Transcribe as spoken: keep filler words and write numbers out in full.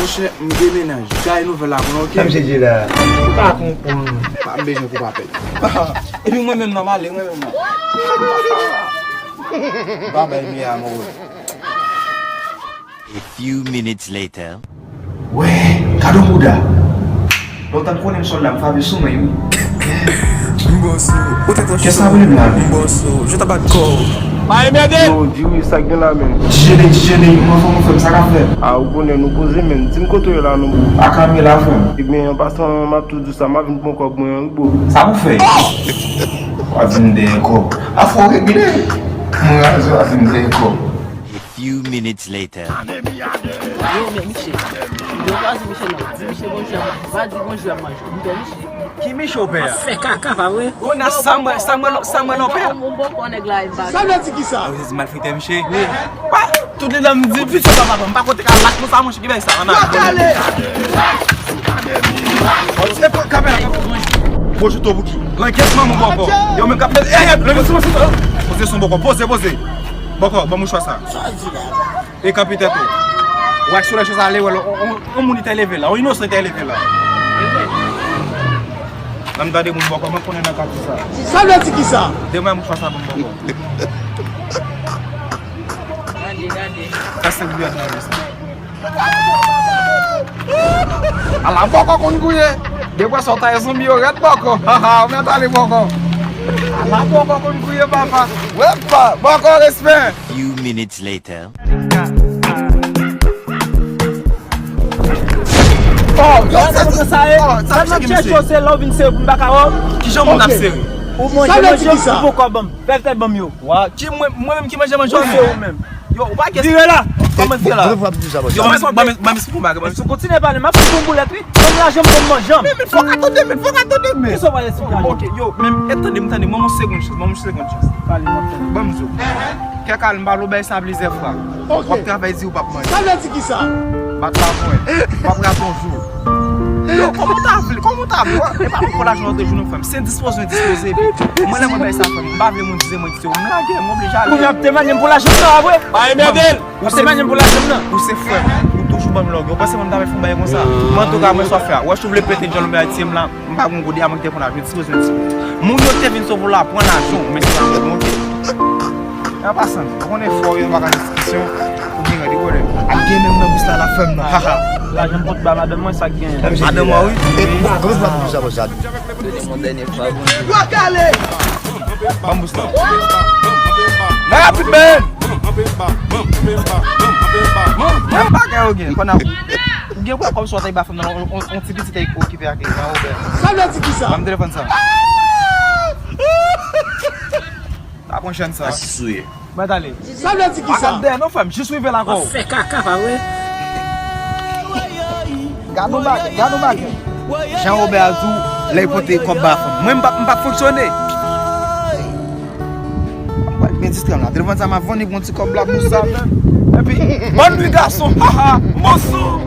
Monchè, m demennaj. Gaye nouvèl la pou nou, oke? Sa misye di la? Ou pa konprann. Pa bezwen kou papèl. Epi mwen menm nan, m ale, mwen menm nan. Babay mi amor. A few minutes later. Wè, gad on bouda. Lontan m konnen m sòlda, m frape sou men, wi. Kès la vle m la, men? Yo, Diri, sa k gen la, men? Dijene, dijene, mwen fò mwen fè m sa k ap fè. A, ou konnen nou poze, men. Di m kote w ye la, non, bro. Akami la, frè m. Ebyen, an pasan, m ap tou di w sa, m ap vin pran kòb mwen an, wi, bro. Sa pou fè? W ap vin dèyè kòb. A, fò w regle. Mwen raze w ap vin dèyè kòb. A few minutes later. Yo, men Miche. Yo, pa di Miche non. Di Miche bonjou, pa di bonjou a manje. M pè Miche. Ki Miche w pè a? Fè kaka, pa vre? Kounye a sa mwen, sa mwen, sa mwen non pè a. M bòkò nèg la, e bag. Sa vle di ki sa? Ou se malfektè Miche? Wi. Tout lè m di, pito papa, m pa kote ka lak nou sa, monchè, ki bay sa, ann ale. E pa kamera, kamera. Bonjou, to Bouki. Lankèt manman bòkò. Yo, menm k ap fè, eh, eh, leve sou mwen, sou mwen. Poze son bòkò, poze, poze. Bòkò, ban mouchwa sa. Sa di la? E kanpe tèt ou. Ou wè sou lè chèz ale, wè, on, on, on moun li te leve la, on inosan te leve la. Nan m tande moun bòkò, mwen konnen nan katye sa. Sa vle di ki sa? Demen mouchwa sa ban m bòkò. Gade, gade. Sa senk gouyad nan men sa. Ala bòkò konn gouye. Depi sa w taye zonbi yo rèd bòkò. Ha ha, ou mèt ale bòkò. Ala bòkò konn gouye papa. Wepa, bòkò respè. Few minutes later. Oh, yo, sa se sa ye. Oh, sa se sa ki misye. Se lè w vin sere pou m pa ka wè w. Kijan moun ap sere? Ou manje, manje, ou poko ban m. Fè tèt ban m yo. Wa, ki mwen, mwen menm ki manje manje ou se ou menm. Yo, ou pa gen. Vire la. Kòman vire la? Yo, ban m, ban m, ban m esplike yon bagay, ban m esplike. Si w kontinye pale, m ap fout yon boulèt, wi. Ban m lajan m pou m manje. Men, men, fòk atann, men, fòk atann, men. Kisa w pral esplike? Ok, yo, men, e tande m, tande m, ban m yon segonn chans, ban m yon segonn chans. Pale, m ap tande. Ban m di w. Kèk al, m pale w bay sa plizyè fwa. Ok. W ap travay di w p ap manje. Sa vle di ki sa? Bat la pwen. W ap rate yon jou. Yo, kòman w ta vle? Kòman w ta vle? E pa poko lajan w te jwenn non, frè m. Se dispoze w dispoze, epi mwen lè mwen bay sa, frè m, m pa vle moun di se mwen ki te, m lage, m oblije ale. Kounye a w ap temanye m pou lajan m nan, apre? Ay, mèdel! W ap temanye m pou lajan m nan? Ou se frè m. Ou toujou ban m lògè. Ou panse mwen m ta fè yon bagay konsa? Men antouka, mwen sa w fè a. Wè, si w vle pete djòl mwen bay ti m la, m pa gon goud, e a mwen ki te pran lajan, dispoze w dispoze. Moun yo te vin sove w la, pran lajan w, men se lajan w, ok? An pasan, ou konnen fò yo pa ka diskisyon, ou gen rèd, ou konnen. Ap gen menm nan bous la, l ap fè m nan, haha. Lajan m pot ba madanm mwen, sa k genyen? Madanm mwen, wi. Kòman sa pou sa konsa? Yo te fon dènye fwa, bon. Yo kale! Ban m bous la. Nan rapid, men! Men bagay yo gen, kònè. Ou gen kwè kòm si w ta ba fanm nan, on, on, on ti pitit te okipe ak li, nan Robert. Sa vle di ki sa? Ban m telefòn sa. Ta pran chèn sa. Asis ou ye. Mwen t ale. Sa vle di ki sa? Pa gade dèyè non, frè m, jis rive la kò. W ap fè kaka, pa vre? Gad on bagay, gad on bagay. Jan Robert a di w, lè l pote kòb ba fanm. Mwen, m p ap, m p ap fonksyone. Mwen, men distrè m la. Telefòn sa m ap vann li pou yon ti kòb la pou sa, men. Epi, bòn nwi gason, haha, monson.